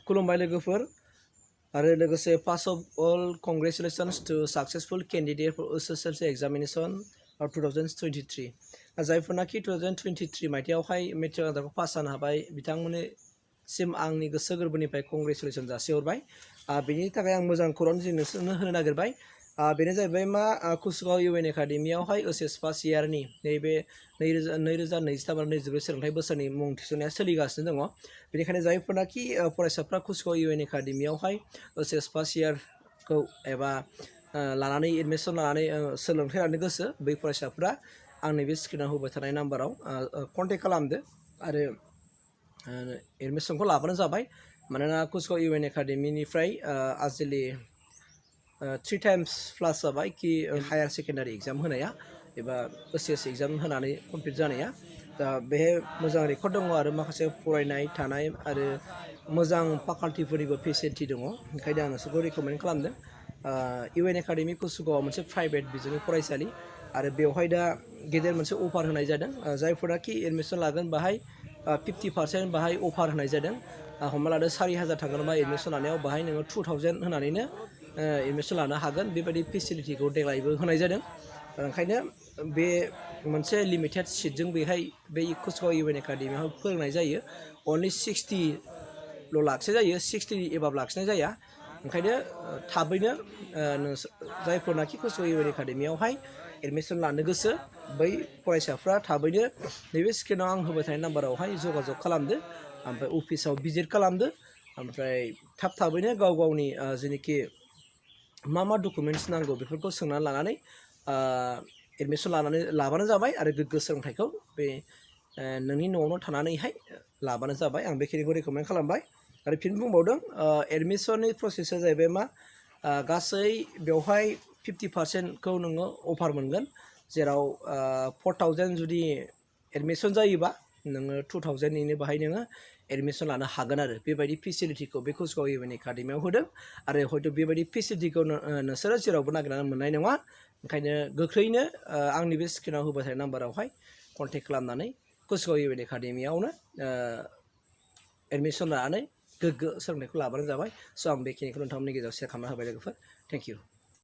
खुलुमबाय लोगोफोर आरो लोगोसे first of all congratulations to successful candidate for SSLC examination 2023 जायफोरनाखि 2023 मायथाइयावहाय मेट्रिक आनजादखौ पास जानो हाबाय बिथांमोननिसिम आंनि गोसो गोरबोनिफ्राय कंग्रेचुलेशन जासिहरबाय बेनि थाखाय आं मोजां खौरां नोंसोरनो होनो नागिरबाय बेनो जाहैबाय मा कुसगाव इउएन एकाडेमियावहाय ओएचएस फार्स्ट इयारनि नैबे 2023-24 सोलोंथाइ बोसोरनि मुं थिसननाया सोलिगासिनो दङ बेनिखायनो जायफोरनाखि फरायसाफ्रा कुसगाव इउएन एकाडेमियावहाय ओएचएस फार्स्ट इयारखौ एबा लानानै एडमिसन लानानै सोलोंथाइ लानो गोसो बै फरायसाफ्रा आंनि बे स्क्रिनाव होबाय थानाय नाम्बाराव कन्टेक्ट खालामदो आरो एडमिसनखौ लाबानो जाबाय मानोना कुसगाव इउएन एकाडेमिनिफ्राय आजिलि 3 टाइम्स प्लास जाबाय कि हायार सेकेन्डारि एग्जाम होनाया एबा ओएचएस एग्जाम होनानै कमप्लिट जानाया दा बेहाय मोजां रेकर्ड दङ आरो माखासे फरायनाय थानाय आरो मोजां फाकाल्टिफोरनिबो फेसिलिटि दङ ओंखायनो आं नोंसोरखौ रिकमेन्ड खालामदों इउएन एकाडेमि कुसगावआ मोनसे प्राइभेट बिजोंनि फरायसालि आरो बेवहाय दा गेदेर मोनसे अफार होनाय जादों जायफोराखि एडमिसन लागोन बाहाय 50% बाहाय अफार होनाय जादों हमना लादो 4000 थांगोन बा एडमिसन लानायाव बाहाय नोङो 2000 होनानैनो एडमिसन लानो हागोन बेबायदि फेसिलिटिखौ देग्लायबो होनाय जादों ओंखायनो बे मोनसे लिमिटेड सिटजों बेहाय बे कुसगाव इउएन एकाडेमियाव फोरोंनाय जायो अनलि 60ल' लाखिनाय जायो 60 एबाब लाखिनाय जाया ओंखायनो थाबैनो जायफोरनाखि कुसगाव इउएन एकाडेमियावहाय एडमिसन लानो गोसो बै फरायसाफ्रा थाबैनो नैबे स्क्रिनाव आं होबाय थानाय नाम्बारावहाय जगाजग खालामदो ओमफ्राय अफिसाव भिजिट खालामदो ओमफ्राय थाबैनो गाव गावनि जेनोखि मा डकुमेन्ट्स नांगौ बेफोरखौ सोंनानै लानानै एडमिसन लाबानो जाबाय आरो गोग्गो सोलोंथाइखौ बे नोंनि न'आवनो थानानैहाय लाबानो जाबाय आं बेखिनिखौ रेकमेन्ड खालामबाय आरो फिन बुंबावदों एडमिसननि प्रसेसआ जाहैबाय मा गासै बेवहाय 50%खौ नोङो अफार मोनगोन जेराव 4000 जुदि एडमिसन जायोबा नोङो 2000निनो बाहाय नोङो एडमिसन लानो हागोन आरो बेबायदि फेसिलिटिखौ बे कुसगाव इउएन एकाडेमियाव होदों आरो हयथ' बेबायदि फेसिलिटिखौ नोंसोरो जेरावबो नागिरनानै मोननाय नङा ओंखायनो गोख्रैनो आंनि बे स्क्रिनाव होबाय थानाय नाम्बारावहाय कन्टेक्ट खालामनानै कुसगाव इउएन एकाडेमियावनो एडमिसन लानानै गोग्गो सोलोंथाइखौ लाबानो जाबाय स' आं बेखिनिखौ नोंथांमोननि गेजेराव शेयार खालामना होबाय लोगोफोर थेंक इउ